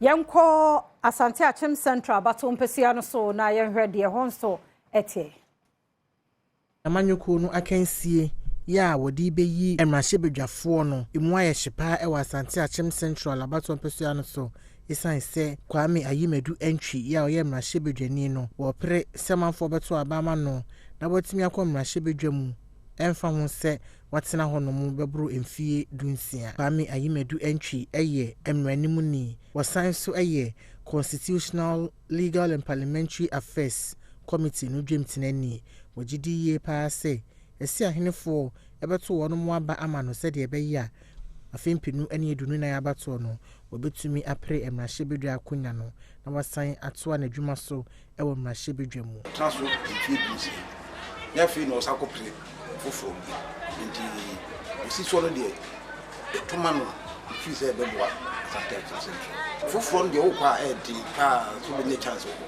Yɛnkɔ Asante Akyem Central abato mpasua no so na yɛnhwɛ deɛ hɔ nso ɛteɛ. Amanyɔkuo no akansie yɛ a wɔde bɛyi mmarahyɛbadwafoɔ no emu ayɛ hye paa wɔ Asante Akyem Central abatoɔ mpasua no so, ɛsiane sɛ Kwame Ayimadu Antwi yɛ a ɔyɛ mmarahyɛbadwani no, wɔpere sɛ manfoɔ bɛto aba ama no na wɔatumi akɔ mmarahyɛbadwa mu, ɛmfa ho sɛ watena hɔ nom bɛboro mfie 16. Kwame Ayimadu Antwi yɛ mmaranimni, wɔsan nso yɛ Constitutional, Legal and Parliamentary Affairs Committee no dwamtenani. Wɔgye di yie paa sɛ ɛsi ahenefoɔ ɛbɛto wɔn mo aba ama no sɛdeɛ ɛbɛyɛ a afe 2024 abatoɔ no, wɔbɛtumi apere mmarahyɛbadwa akonnwa no na wasan atoa n'adwuma so wɔ mmarahyɛbadwa mu. Tena so mfie 16 na afei na ɔsa kɔpere foforɔ bi, nti ɛsi soɔ no deɛ, ɛtoma no firi sɛ ɛbɛboa Asante Akyem Central. Foforɔ no deɛ, wokɔ a ɛɛden paa so wobɛnya chance wɔ hɔ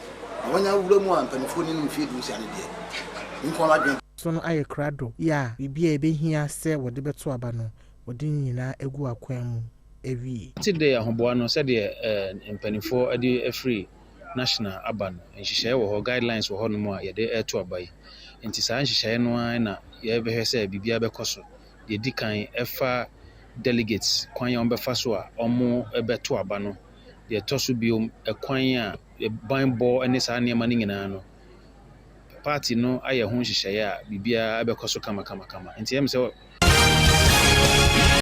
na wanya wura mu a mpanimfoɔ no mfie 16 no deɛ, nko ara adwene so no ayɛ krado yɛ a biribi a ɛbɛhia sɛ wɔde bɛto aba no, wɔde ne nyinaa agu akwan mu awie. Te de ahoboa no, sɛdeɛ mpanimfoɔ de afiri national aba no, nhyehyɛeɛ wɔ hɔ, guidelines wɔ hɔnom a yɛde ɛreto aba yi. Nti saa nhyehyɛeɛ no ara na yɛbɛhwɛ sɛ biribiara bɛkɔ so. Deɛ di kan ɛfa delegates kwan a wɔbɛfa so a wɔbɛto aba no. Deɛ ɛtɔ so biom, ɛkwan a banbɔ ne saa nneɛma no nyinaa no, party no ayɛ ho nhyehyɛeɛ a biribiara bɛkɔ so kamakamakama. Nti ɛyɛ me sɛ